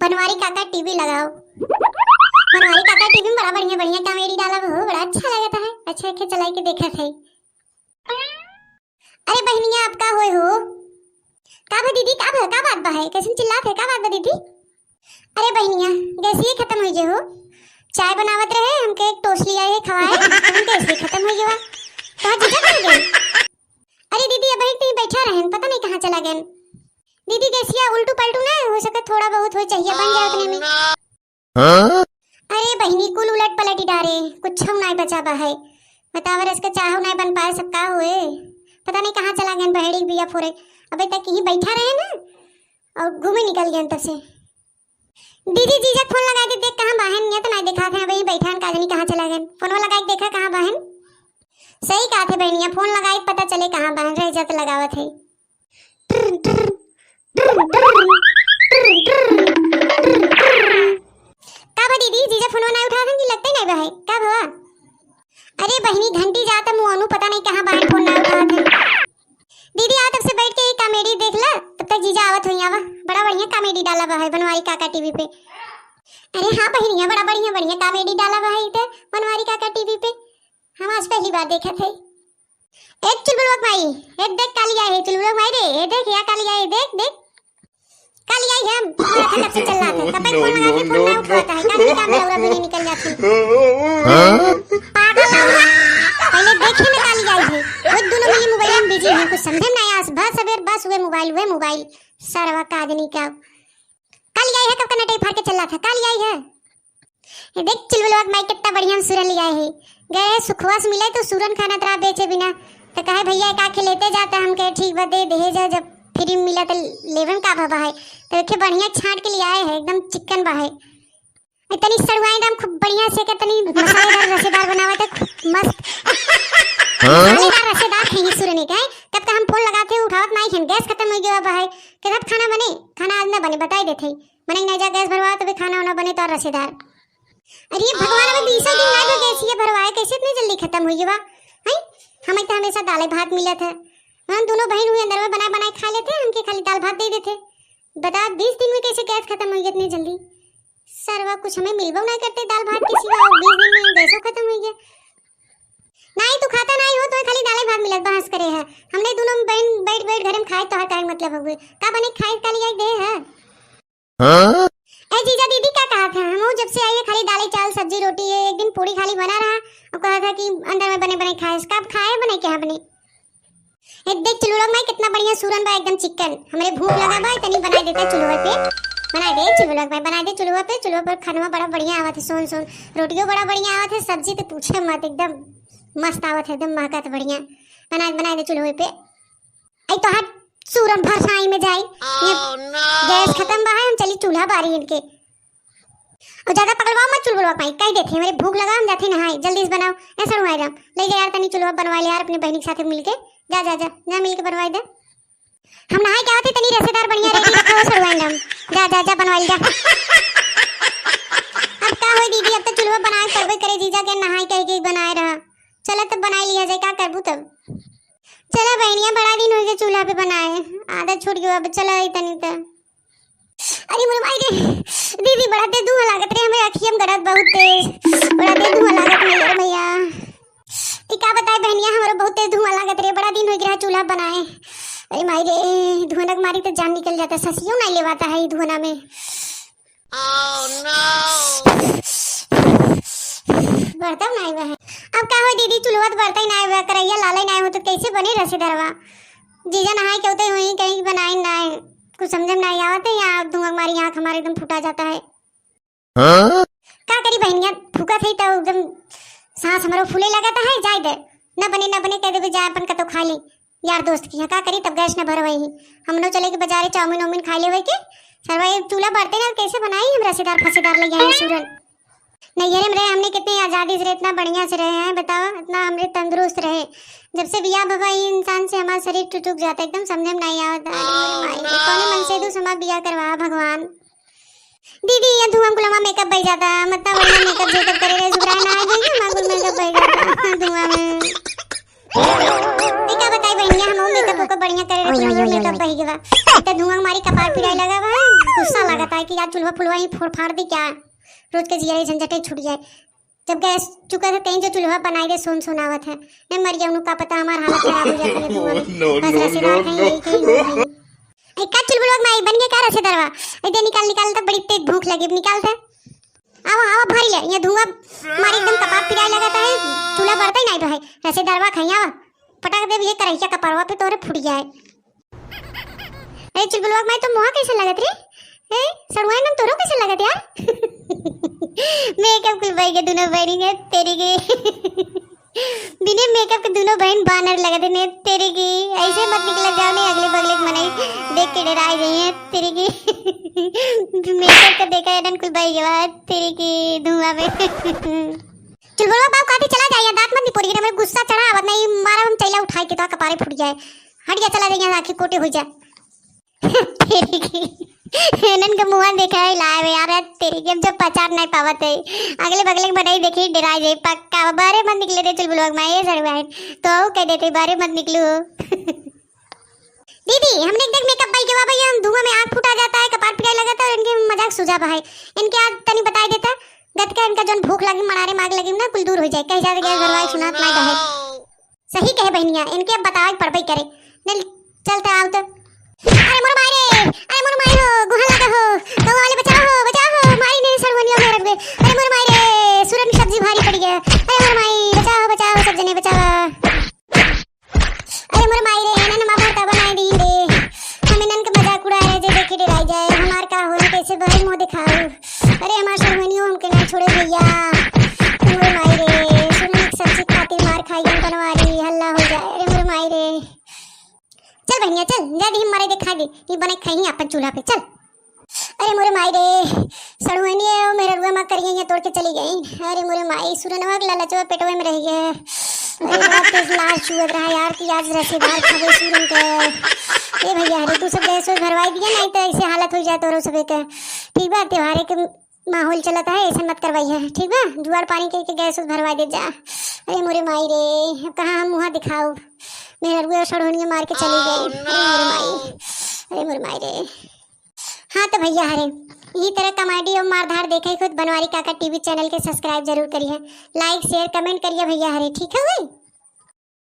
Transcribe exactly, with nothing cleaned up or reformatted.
बनवारी काका टीवी लगाओ। बनवारी काका टीवी में बड़ा बढ़िया बढ़िया कॉमेडी डालब हो, बड़ा अच्छा लगत है। अच्छा, अच्छा, चलाई के देखत है। अरे बहिनिया, आप का होए हो? का भा दीदी, का भा, का बात बा है? कैसन चिल्लात है, का बात बा दीदी? अरे बहिनिया, गैसिये खतम होइ गए हो। चाय बनावत रहे, हमके एक टोस्ट लियाए है खवाए, तो हम गैसिये खतम होइ गए बा। तो जीजा कहाँ गए? अरे दीदी, अबहीं तहीं बैठा रहन, पता नहीं कहाँ चला गए। दीदी, गैसिया उल्टू पलटू ना हो सके, थोड़ा बहुत हो चाहिए बन जाए उतने में। हाँ? अरे बहिनी, कुल उलट पलट ही डारे, कुछ नाई बचा बा है। बतावा, रस के चाहो नाई बन पाए, सब का हुए? पता नहीं कहाँ चला गए बहेड़ी बिया फोरे। अबे तक यहीं बैठा रहे ना, और घूमे निकल गए तब से। दीदी, जीजा फोन लगा के देख, कहाँ बाहन? ये तो नाई दिखात है, अबे यहीं बैठा है, का जानी कहाँ चला गए। फोनवा लगा के देखा, कहाँ बाहन? सही कहा थे बहनिया, फोन लगाए पता चले कहाँ बाहन, रह जात लगावत है। का बा दीदी, जीजा फोनवा ना उठावत हन कि लगते नहीं बा है? का भवा? अरे बहिनी, घंटी जात मुआनु, पता नहीं कहाँ बाहर फोन ना उठावत है। दीदी, आओ तब से बैठ के ये कॉमेडी देख ला, तब तक जीजा आवत हुई आवा। बड़ा बढ़िया कॉमेडी डाला बा है बनवारी काका टीवी पे। अरे हाँ बहिनिया, बड़ा बढ़िया बढ़िया कॉमेडी डाला बा है इधर बनवारी काका टीवी पे। हम आज पहली बार देखत है। ए चुलबुलवा के माई, ए देख काली आई है, चुलबुलवा के माई रे, ए देख या काली आई है, देख, देख। काली आई है, हम माथा कब से चल रहा था, कब तक फोन लगा के फोन ना उठाता है, का की काम रौरा बिना निकल जाती है। हाँ? पागल रौरा, पहले देखे ना काली आई है, वो दोनों मिली मोबाइल में बिजी हैं, कुछ समझे में ना आया, बस सबेर बस हुए मोबाइल, हुए मोबाइल, सरवा का आदमी का। काली आई है, कब का नटई फाड़ के चल रहा था, काली आई है। ए देख चुलबुलवा के माई कितना बढ़िया हम सूरन लियाए है। गए सुखवा से मिले तो सूरन खाना तरा बेचे बिना। तो कहे, "भैया, एक आखे लेते जाता।" हम कहे, "ठीक बा, दे दे जा, जब फ्री में मिला तो लेवन का भवा है।" तो देखे बढ़िया छांट के लियाए है, एकदम चिकन बा है। इतनी सड़ुआई दाम खूब बढ़िया से के तनी मसालेदार रसेदार बनावत है, खूब मस्त। हाँ? मसालेदार रसेदार है ये सूरन के, हैं? तब तो हम फोन लगाते हैं, उठावत नहीं है, गैस खत्म हो गया बा है। के तब खाना बने, खाना आज ना बने, बताई देते हैं। मने नहीं जा गैस भरवा, तबे खाना वाना बने तो रसेदार। अरे भगवान, अबे बीसों दिन ना तो गैस ये भरवाए, कैसे इतने जल्दी खत्म हुई बा? हैं? हमें तो हमेशा दाल भात मिलत है। हम दोनों बहन हुई अंदर में बनाए बनाए खा लेते हैं, हमके खाली दाल भात दे देते। बता, बीस दिन में कैसे गैस खत्म हुई इतने जल्दी? सरवा कुछ हमें मिलबो नहीं करते दाल भात के सिवा, और बीस दिन में गैसो खत्म हुई गया। नहीं तू खाता नहीं हो तो खाली दाल भात मिलत बहस करे है। हमने दोनों बहन बैठ बैठ घर में खाए तो हर का मतलब हुए। का बने खाए काली आई दे है? हाँ? ए जीजा दीदी का कहा था, हम जब से आई है खाली दाल चावल सब्जी रोटी है, एक दिन पूरी खाली बना रहा और कहा था कि अंदर में बने बने खाए, कब खाए बने क्या अपने? ए देख चुलबुलवा के माई कितना बढ़िया सूरन बा, एकदम चिकन। हमरे भूख लगा बा, तनी बनाई देते चूल्हा पे, बनाई दे चुलबुलवा के माई, बनाई दे चूल्हा पे, चूल्हा पर खानवा बड़ा बढ़िया आवत है, सोन सोन रोटियो बड़ा बढ़िया आवत है, सब्जी तो पूछे मत, एकदम मस्त आवत है, एकदम महकत बढ़िया। बनाई बनाई दे चूल्हा पे। आई तो हट सूरन भर साई में जाई। ये गैस खत्म बा है, हम चली चूल्हा बारी इनके। और ज्यादा पकड़वाओ मत चुलबुलवा के माई, कह देते हैं, मेरे भूख लगा, हम जाते नहाए, जल्दी से बनाओ। ए सड़ुआई राम, ले जा यार, तनी चूल्हा बनवा ले यार अपने बहनी के साथे मिलके। जा, जा, जा, जा मिलके बनवाई दे। हम नहाए के आवत है, तनी रसेदार बढ़िया रेडी रखो सड़ुआई राम। जा, जा, जा बनवाई ले जा। अब का होई दीदी, अब तो चूल्हा बनाए करबे करे, जीजा के नहाए कह के बनाए रहा। चला तब बनाई लिया जाए, का करबू तब? चला बहनिया, बड़ा दिन हो गए चूल्हा पे बनाए, आदत छूट गई, अब चला रही तनी त। अरे मोरे माई रे, दीदी बड़ा तेज धुआं लागत रे, हमें अखियम गड़त बहुत तेज, बड़ा तेज धुआं लागत रे यार भैया। ई का बताए बहनिया, हमरो बहुत तेज धुआं लागत रे, बड़ा दिन हो गया चूल्हा बनाए। अरे माई रे, धुआं के मारी तो जान निकल जाता, ससियो नहीं लेवाता है ई धुआं में। बरतब नहीं बहे। अब का हो दीदी, चूल्हा तो बरतई नहीं बा, करैया लाले नहीं हो तो कैसे बने रसेदरवा? जीजा नहाए के होते हुई कहीं बनाए नहीं, कुछ समझ में नहीं आवत है, या धुआं के मारी आँख हमारे एकदम फूटा जाता है। हाँ? का करी बहनिया, फूकत है तो एकदम सांस हमारो फूले लगता है, जाए दे, न बने न बने कह देबे, जाए अपन कतो खा ले यार दोस्त की, हाँ का करी तब गैस न भरवाई ही, हमनो चले के बाजारे चाउमीन वाउमीन खा लेवे के, सरवा ये चूल्हा बरते ना कैसे बनाई हम रसेदार फसेदार ले आए सूरन। नैहरे में रहे हमने कितनी आजादी से रहे, इतना बढ़िया से रहे हैं, बताओ, इतना हमरे तंदुरुस्त रहे। जब से बियाह भवा, ई इंसान से हमारा शरीर टुटुक जाता, एकदम समझ में नहीं आवता। अरे मोरे माई रे, कौने मन से तू हमारा बियाह करवा भगवान। दीदी, ये धुआं कुलमा मेकअप भई जाता, मतलब बढ़िया मेकअप जेकअप करे रहे, सुबह ना आ जाएगी, हमारा कुल मेकअप भई जाता धुआं में। ई का बताई बहनिया, हम मेकअप ओकअप बढ़िया करे रहे, ओए, ओए, ओए, ओए, मेकअप ओए। बहि गवा। त धुआं मारी कपार पिराए लगा बा, गुस्सा लागत है कि यार चूल्हा फुलवा ही फोड़ फाड़ दी क्या, रोज के जिया झंझटे छूट जाए। जब गैस चुका था कहीं जो चूल्हा बनाई दे, सोन सोनावत है। नहीं मर गया, उन्हों का पता हमार हालत खराब हो जाती है धुआं में। No, बस no, रसेदार no, खाई, no। यही कहीं हो गई। ए, का चुलबुलवा के माई, बन गया का रसेदारवा? ए, दे निकाल, निकाल, तो बड़ी तेज भूख लगी, निकाल दे। आवा, आवा, भरी ले, ये धुआं मारी एकदम कपार पिराए लगा था, चूल्हा बरता ही नहीं भाई। रसेदारवा खाई, आवा, पटक दे ये करैया कपारवा पे तोरे फूट जाए। अरे चुलबुलवा के माई, तो मुहा कैसे लगत रे? ए, सड़ुआइन, तोरो कैसे लगत यार? मेकअप कुल बहि के दुनो बहिनी ने तेरी के। बिना मेकअप के दुनो बहिन बानर लगत ने तेरी के। ऐसे मत निकला जाओ, नहीं अगले बगले के मनई देख के डराई जाइए तेरी के। मेकअप का देखा है कुल बहि गवा तेरी के धुआं में। चुलबुलवा बाबू काटी चला जाइए, दांत मत निपोरिए, मेरे गुस्सा चढ़ा आवत नहीं, मारा हम चैला उठाई के तो कपारे फूट जाए। हट जा, चला जाइए, आँखें कोटे हो जाए। तेरी की, इनन के मुंह देखा है लाए यार, तेरी की, अब जब पहचान नहीं पावत है, अगले बगले के बनाई देखी, डरा जाए पक्का। बारे मत निकले रे चुलबुलवा के माई, ये सड़ुआइन, तो आओ कह देते, बारे मत निकलू हो। दीदी, हमने एक देख मेकअप बहि गवा भैया, हम धुआं में आँख फूटा जाता है, कपार पिराए लगा था, और इनके मजाक सुझाव है, इनके आज तनी बताई देता, गत का इनका जौन भूख लगी, मनारे माग लगी ना, कुल दूर हो जाए, कह जाते गैस भरवाई सुनात ना है। सही कहे बहनिया, इनके अब बतावे के पड़बे करे। नहीं, चलते आओ तो। अरे मोर माई रे, अरे मोर माई हो, गुहा लगा हो, गौवा वाले बचाओ हो, बचाओ हो, मारी ने सड़ुआनिया में रख दे। अरे मोर माई रे, सुरन सब्जी भारी पड़ गया। अरे मोर माई, बचाओ, बचाओ, सब जने बचाओ। अरे मोर माई रे, इनन मा भरता बनाए दी रे। हम इनन के मजाक उड़ाए रहे, जे देखी डराई जाए। हमार का होई, कैसे बहन मुंह दिखाऊ। अरे हमार सड़ुआनियो हमके ना छोड़े भैया। अरे मोर माई रे, सुरन की सब्जी खातिर मार खाई हम बनवारी, हल्ला हो जाए। अरे मोर माई रे। चल बहनिया चल, जा दी हम मारे देखा दे, ये बने खाई अपन चूल्हा पे, चल। अरे मोरे माई रे, सड़ुआनिया मेहररुआ मा करिया तोड़ के चली गई। अरे मोरे माई, सुरनवा के लालचवा पेटवे में रह गया। अरे बाप रे, लार चुअत रहा यार कि आज रसेदार खावे सुरन के। ए भैया, अरे तू सब गैस वैस भरवाई दिया, नहीं तो ऐसे हालत हो जाए तोरो सबे के। ठीक बा, त्योहारे के माहौल चलत है, ऐसे मत करवाई है, ठीक बा? जुगाड़ पानी के, के गैस वैस भरवाई दे जा। अरे मोरे माई रे, अब कहाँ हम मुँह दिखाओ? मेहररुआ सड़ुआनिया मार के चली गई। अरे मोरे माई, अरे मोरे माई रे। हाँ तो भैया हरे, यही तरह comedy और मारधाड़ देखे खुद बनवारी काका TV channel के subscribe जरूर करिए, like share comment करिए भैया हरे, ठीक है भाई?